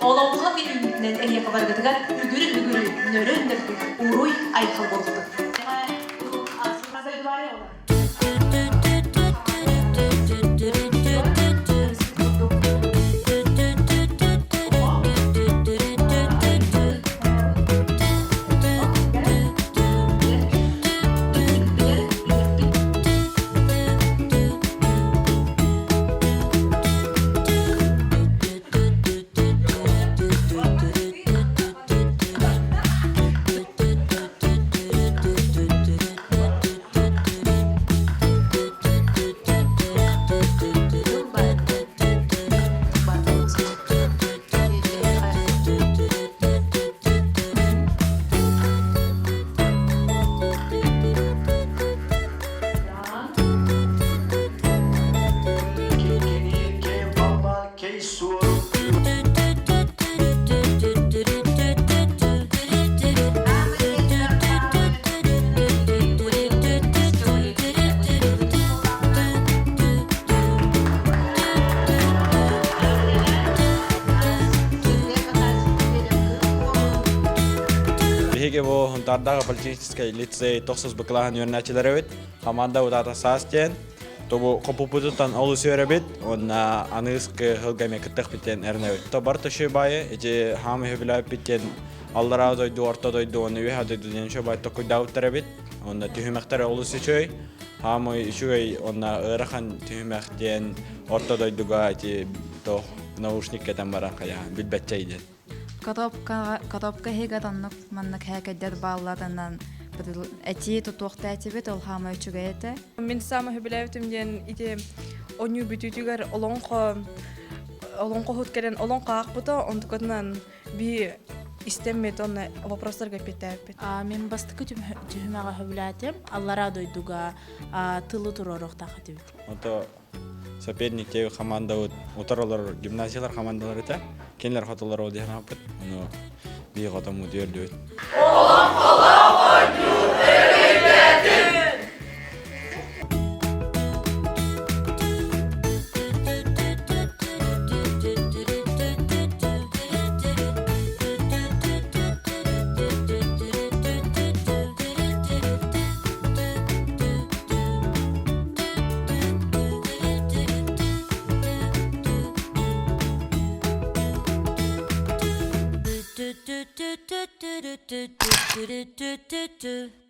Олоҥхо күн үүммүтүнэн эһиэхэ барыгытыгар үгүрү-үгүрү, нөрү-нөргү уруй-айхал буолуохтун! Биһиги бу Хунтаардааҕы политическай лицей тохсус быкылааһын үөрэнээччилэрэбит. Хамаанда утаата саас диэн Тобу хоппуппутуттан олус үөрэбит уонна аныгыскы сылга эмиэ кыттыахпыт диэн эрэнэбит. То бар төшү баайы ити хаам үһүбүлээбиппит диэн аллараа дойду, орто дойду уонна үөһэ дойду диэн үчүгэй баай токуйдаабыттар эбит. Уонна түһүмэхтэрэ олус үчүгэй. Хаамай үчүгэй уонна ыарахан түһүмэх диэн орто дойдуга ити то наушник кэтэн баран хайа билбэтчэй диэн. Коробка коробка иһигэр оннук маннык һээкэйдэр баалларынан этии тутуохта этибит, ол хаама үчүгэй этэ. Мин саама сөбүлээбитим диэн ити онньуу бүтүүтүгэр олоҥхо олоҥхоһут кэлэн олоҥхо аахпыта, онтукатынан би истэммит онно вопростарга эппиэттээбиппит. Мин бастакы түһүмэҕи сөбүлээтим. Аллараа дойдуга тылы туруоруохтаах этибит. Ото соперник диэби командабыт утар олорор гимназиялар командалар этэ. Кинилэр хотолор ол диэн ааппыт. Ону бии хотоммут үөрдүбүт. Олоҥхолоох оонньуу өрөгөйдөөтүн! Do do do do do do do do do do do.